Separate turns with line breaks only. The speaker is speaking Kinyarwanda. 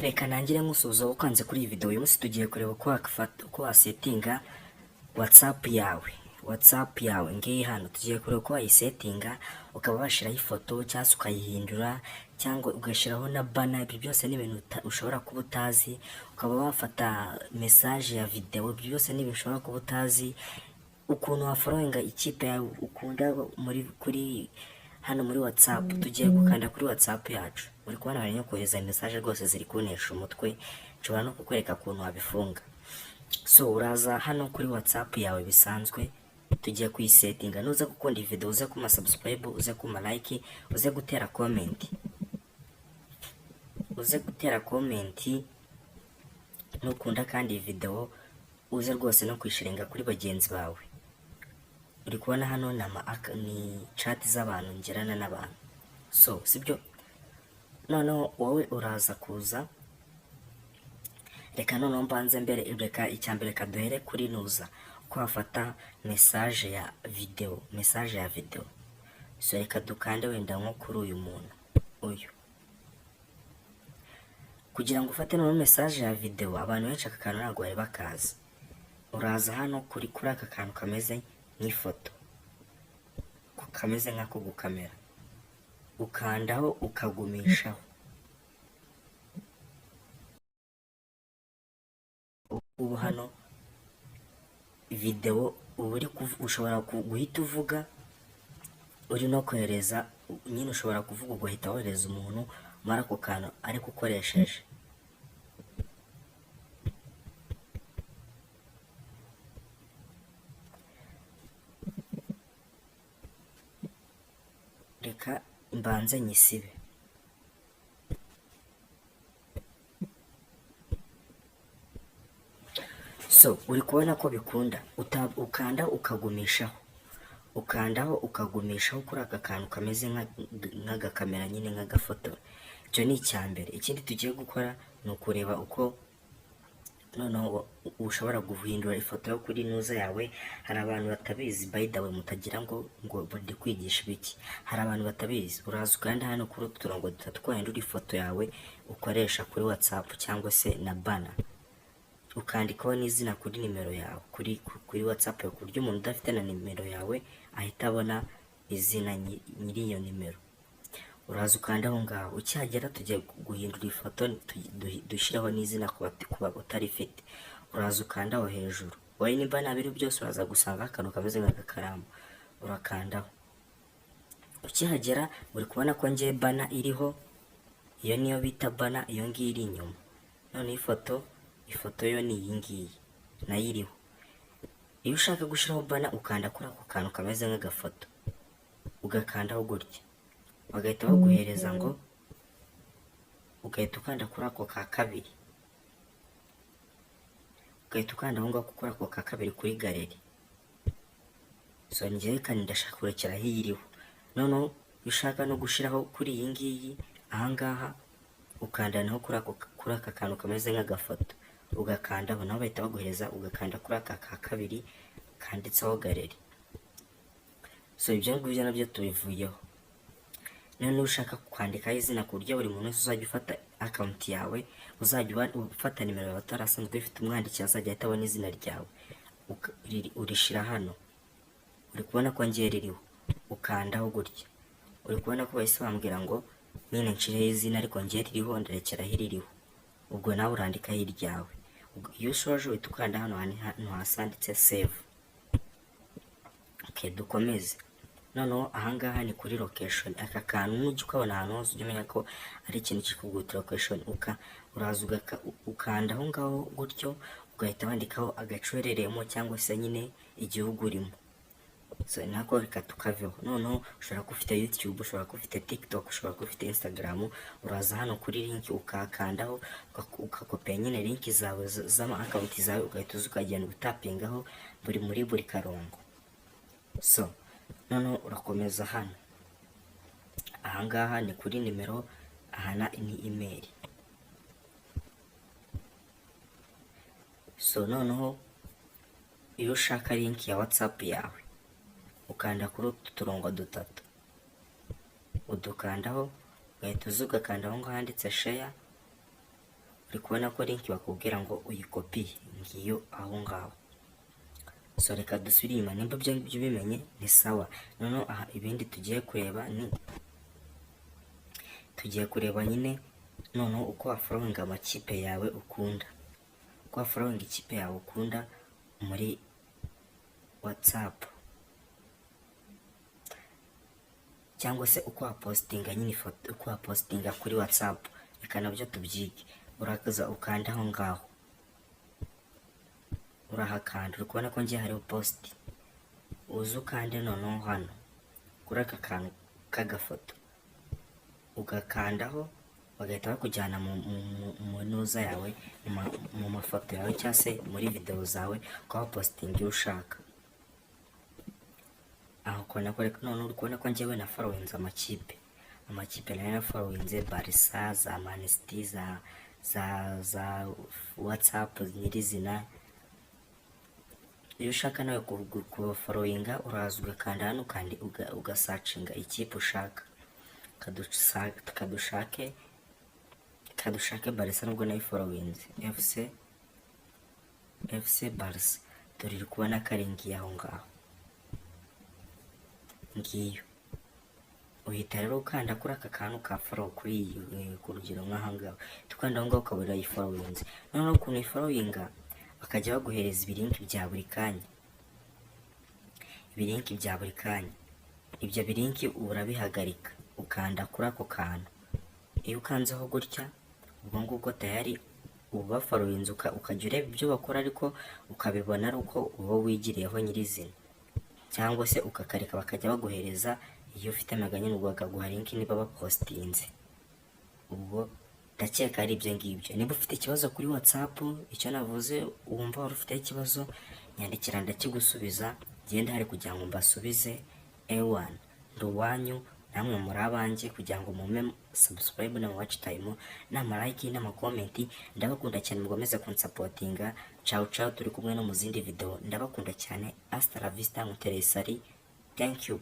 Reka ntangire nkusuhuza ukanze kuri iyi video. Uyu munsi tugiye kureba uko wafata, uko wasettinga WhatsApp yawe. WhatsApp yawe ngiyi hano, tugiye kureba uko wayisettinga ukaba washyiraho ifoto cyangwa se ukayihindura cyangwa ugashyiraho na banner. Ibyo byose ni ibintu ushobora kuba utazi. Ukaba wafata message ya video, ibyo byose ni ibintu ushobora kuba utazi. Ukuntu wafollowinga ikipe yawe ukunda muri kuri hano muri WhatsApp. Tugiye gukanda kuri WhatsApp yacu. Uri kubona bari no kohereza message, rwose ziri kuntesha umutwe. Nshobora no kukwereka ukuntu wabifunga. So uraza hano kuri WhatsApp yawe bisanzwe, tugiye kuyisettinga. Nuza gukunda iyi video, uze kuma subscribe, uze kuma like, uze gutera comment, uze gutera comment nukunda kandi iyi video, uze rwose no kuyisharinga kuri bagenzi bawe. Uri kubona hano ni ama ni chat z'abantu ngirana n'abantu, so sibyo? Noneho wowe uraza kuza, reka noneho mbanze mbere, reka icya mbere kaduhere kuri nuza uko wafata message ya video, message ya video. So reka dukande wenda nko kuri uyu muntu uyu kugira ngo ufate noneho message ya video. Abantu benshi aka kantu ntabwo bari bakazi. Uraza hano kuri aka kantu kameze nk'ifoto, kameze nk'ako gukamera, ukandaho ukagumishaho. Ubu hano video uba uri ushobora guhita uvuga uri no kohereza nyine. Ushobora kuvuga ugahita wohereza umuntu muri ako kantu ariko ukoresheje. Reka mbanze nyisibe. So uri kubona ko bikunda, ukanda ukagumishaho, ukandaho ukagumishaho kuri aka kantu kameze nk'agakamera nyine, nk'agafotora. Icyo ni icya mbere. Ikindi tugiye gukora ni ukureba uko noneho ushobora guhindura ifoto yo kuri nuza yawe. Hari abantu batabizi, by the way, mutagira ngo ndi kwigisha ibiki. Hari abantu batabizi. Uraza ukanda hano kuri utu turongo dutatu, ko wahindura ifoto yawe ukoresha kuri WhatsApp cyangwa se na banner, ukandikaho n'izina kuri nimero yawe kuri WhatsApp yawe, ku buryo umuntu udafite na nimero yawe ahita abona izina nyiri iyo nimero. Uraza ukanda aho ngaho. Ukihagera tugiye guhindura ifoto, dushyiraho n'izina ku utarifite. Uraza ukanda aho hejuru. Wowe nimba nta biri byose, uraza gusanga akantu kameze nk'agakaramu, urakandaho. Ukihagera uri kubona ko ngiye banner iriho, iyo niyo bita banner, iyo ngiyo iri inyuma. Noneho ifoto yo ni iyi ngiyi, nayo iriho. Iyo ushaka gushyiraho banner, ukanda kuri ako kantu kameze nk'agafoto, ugakandaho gutya, bagahita baguhereza ngo ugahita ukanda kuri ako ka kabiri, ugahita ukanda aho ngaho kuri ako ka kabiri kuri gallery. So njyewe kandi ndashaka kurekeraho iyi iriho. Noneho iyo ushaka no gushyiraho kuri iyi ngiyi ahangaha, ukanda naho kuri aka kantu kameze nk'agafoto, ugakandaho, naho bahita baguhereza, ugakanda kuri aka ka kabiri kanditseho gallery. So ibyo ngibyo nabyo tubivuyeho. Noneho ushaka kwandikaho izina ku buryo buri muntu wese uzajya ufata account yawe, uzajya ufata nimero yawe atarasanzwe uyifite, umwandikiye azajya ahita abona izina ryawe, urishyira hano. Uri kubona ko ngiye ririho, ukandaho gutya. Uri kubona ko bahise bambwira ngo nyine nshireho izina, ariko ngiye ririho, ndarekeraho iririho. Ubwo nawe urandikaho iryawe. Iyo ushoje uhita ukanda hano hasi handitse save. Okay, dukomeze. Noneho ahangaha ni kuri location. Aka kantu nujya ukabona ahantu hose, ujye umenya ko ari ikintu kikuguta location. Uraza ukanda aho ngaho gutyo, ugahita wandikaho agace uherereyemo cyangwa se nyine igihugu urimo. So nako reka tukaveho. Noneho ushobora kuba ufite YouTube, ushobora kuba ufite TikTok, ushobora kuba ufite Instagram. Uraza hano kuri link ukakandaho, ugakopiya nyine link zawe z'ama account zawe, ugahita uza ukagenda utapingaho buri muri buri karongo. So noneho urakomeza hano. Ahangaha ni kuri nimero, aha ni email. So noneho iyo ushaka link ya WhatsApp yawe, ukanda kuri utu turongo dutatu, udukandaho, ugahita uza ugakanda aho ngaho handitse share. Uri kubona ko link bakubwira ngo uyikopiye ngiyo aho ngaho. So reka dusubire inyuma. Nimba ibyo ngibyo ubimenye ni sawa. Noneho aha ibindi tugiye kureba ni, tugiye kureba nyine noneho uko wafollowinga amakipe yawe ukunda, uko wafollowinga ikipe yawe ukunda muri WhatsApp, cyangwa se uko wapostinga nyine ifoto, uko wapostinga kuri WhatsApp. Reka nabyo tubyige. Urakaza ukanda aho ngaho, urahakanda. Uri kubona ko ngiye hariho post. Uze ukande noneho hano kuri aka kantu k'agafoto, ugakandaho bagahita bakujyana mu ntuza yawe, mu mafoto yawe cyangwa se muri videwo zawe, ukaba wapostinga iyo ushaka. Aho ukabona ko noneho uri kubona ko njyewe na followinze amakipe nayo na followinze Barca, za Man City, za WhatsApp nyirizina. Iyo ushaka nawe kubafollowinga, uraza ugakanda hano kandi ugasearchinga ikipe ushaka. Kadushake Barca, nubwo nayo followinze FC Barca. Dore uri kubona ko ari ngiyo aho ngaho, ngiyo. Uhita rero ukanda kuri aka kantu ka follow kuri iyi, ku rugero nk'aha ngaha tukanda aho ngaho, ukaba urayifollowinze. Noneho ukuntu uyifollowinga, bakajya baguhereza ibilink bya buri kanya, ibilink bya buri kanya. Ibyo bilink urabihagarika ukanda kuri ako kantu. Iyo ukanzeho gutya, ubwo ngubwo tayari uba bafollowinze, ukajya ureba ibyo bakora, ariko ukabibona ari uko uba wigiriyeho nyirizina, cyangwa se ukakareka bakajya baguhereza iyo ufite mega nyine, ubwo bakaguha link niba bapostinze. Ubwo ndakeka ari ibyo ngibyo. Niba ufite ikibazo kuri WhatsApp, icyo navuze wumva wari ufiteho ikibazo, nyandikira ndakigusubiza. Genda hari kugira ngo mbasubize. Ewana, ndi uwanyu namwe muri abanjye, kugira ngo mumpe subscribe na watch time n'ama like n'ama comment. Ndabakunda cyane, mukomeze kunsupportinga. Ciao ciao, turi kumwe no mu zindi video. Ndabakunda cyane. Hasta la vista, nkutereye sari. Thank you.